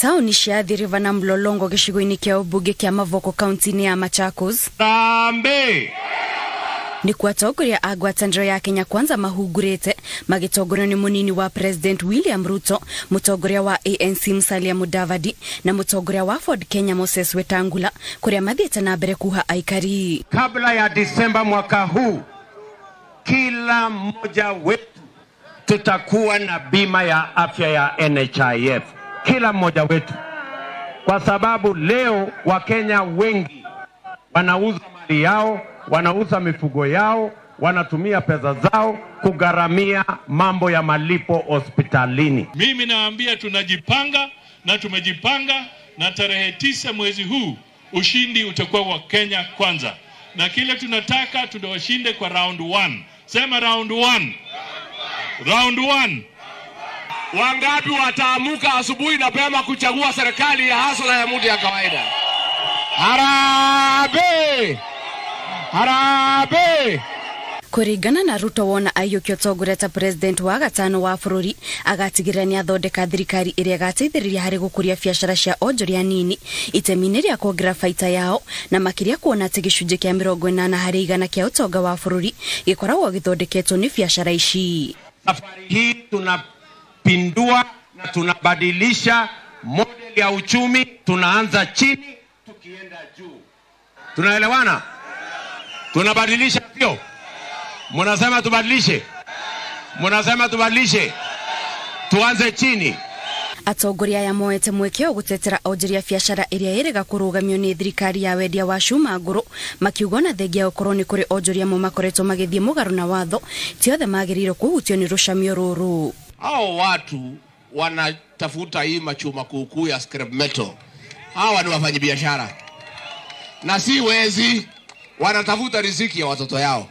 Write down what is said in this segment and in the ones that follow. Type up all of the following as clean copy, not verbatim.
Tauni cia Athi River na Mlolongo gĩcigo-inĩ kĩa ũmbunge kĩa Mavoko kaunti-inĩ ya Machakos. Harambee! Nĩkuo atongoria a ngwatanĩro ya Kenya Kwanza mahungurĩte magĩtongorio nĩ mũnini wa President William Ruto, mũtongoria wa ANC Musalia Mudavadi na mũtongoria wa Ford Kenya Moses Wetangula, kũrĩa mathiĩte na mbere kuha aikari. Kabla ya Disemba mwaka huu, kila mmoja wetu tutakuwa na bima ya afya ya NHIF, kila mmoja wetu, kwa sababu leo Wakenya wengi wanauza mali yao, wanauza mifugo yao, wanatumia pesa zao kugharamia mambo ya malipo hospitalini. Mimi naambia tunajipanga na tumejipanga, na tarehe 9 mwezi huu ushindi utakuwa wa Kenya Kwanza. Na kile tunataka tunawashinde kwa round 1. Sema round 1. Round 1. Wangapi wataamuka asubuhi na pema kuchagua serikali ya hasla ya mtu ya kawaida? Harambee! Harambee! Kũringana na Ruto, wona aiyũkio ũtongoria ta president wa gatano wa bũrũri, agatigĩrĩra nĩathondeka thirikari ĩrĩa ĩgateithĩrĩria harĩ gũkũria biacara cia onjoria nini itemi-inĩ rĩa kuongerera baita yao, na makĩria kuona atĩ gĩcunjĩ kĩa 80% kĩa ũtonga wa bũrũri gĩkoragwo gĩthondeketwo nĩ biacara ici. Safari hii tunapindua na tunabadilisha model ya uchumi, tunaanza chini tukienda juu. Tunaelewana? Tunabadilisha, sio? Mnasema tubadilishe? Mnasema tubadilishe? Tuanze chini. Atongoria aya moete mweke wa gũtetera onjoria biacara ĩrĩa ĩrega kũrũgamio nĩ thirikari ya wendia wa cuma ngũrũ, makiuga ona thengia gũkorwo nĩ kũrĩ onjoria amwe makoretwo magĩthiĩ mũgarũ na watho, ti othe magĩrĩirwo kũhutio nĩ rũcamio rũrũ. Hao watu wanatafuta hii machuma kuukuu ya scrap metal. Hawa ni wafanyabiashara na si wezi, wanatafuta riziki ya watoto yao.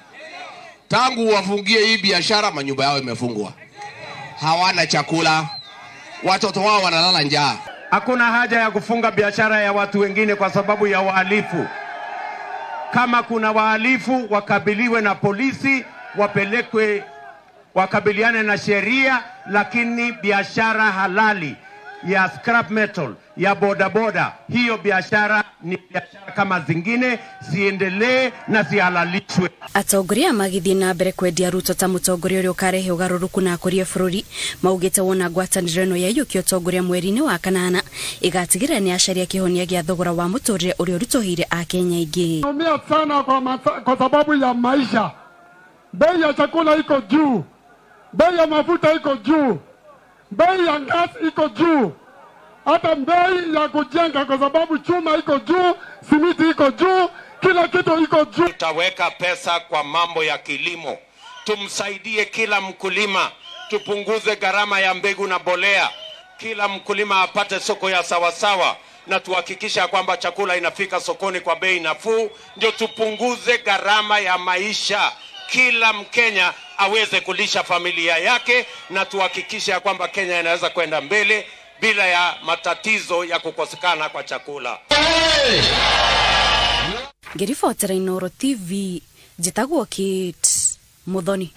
Tangu wafungie hii biashara, manyumba yao imefungwa, hawana chakula, watoto wao wanalala njaa. Hakuna haja ya kufunga biashara ya watu wengine kwa sababu ya wahalifu. Kama kuna wahalifu wakabiliwe na polisi, wapelekwe, wakabiliane na sheria, lakini biashara halali ya scrap metal, ya bodaboda, hiyo biashara ni biashara kama zingine, siendelee na sihalalishwe. Atongoria magĩthiĩ na mbere kwendia Ruto ta mũtongoria ũrĩa ũkarehe ũgarũrũku na akũrie bũrũri, maugĩte wona ngwatanĩro ĩno yaiyũkio ũtongoria mweri-inĩ wa kanana ĩgatigĩrĩra nĩ acaria kĩhonia gĩa thogora wa mũtũrĩre ũrĩa ũritũhĩire Akenya aingĩ. Naumia sana kwa sababu ya maisha. Bei ya chakula iko juu, bei ya mafuta iko juu, bei ya gas iko juu, hata bei ya kujenga kwa sababu chuma iko juu, simiti iko juu, kila kitu iko juu. Tutaweka pesa kwa mambo ya kilimo, tumsaidie kila mkulima, tupunguze gharama ya mbegu na bolea, kila mkulima apate soko ya sawasawa, na tuhakikisha kwamba chakula inafika sokoni kwa bei nafuu, ndio tupunguze gharama ya maisha, kila Mkenya aweze kulisha familia yake, na tuhakikishe kwamba Kenya inaweza kwenda mbele bila ya matatizo ya kukosekana kwa chakula. Ngĩribotera Inooro TV, njĩtagwo Kate Muthoni.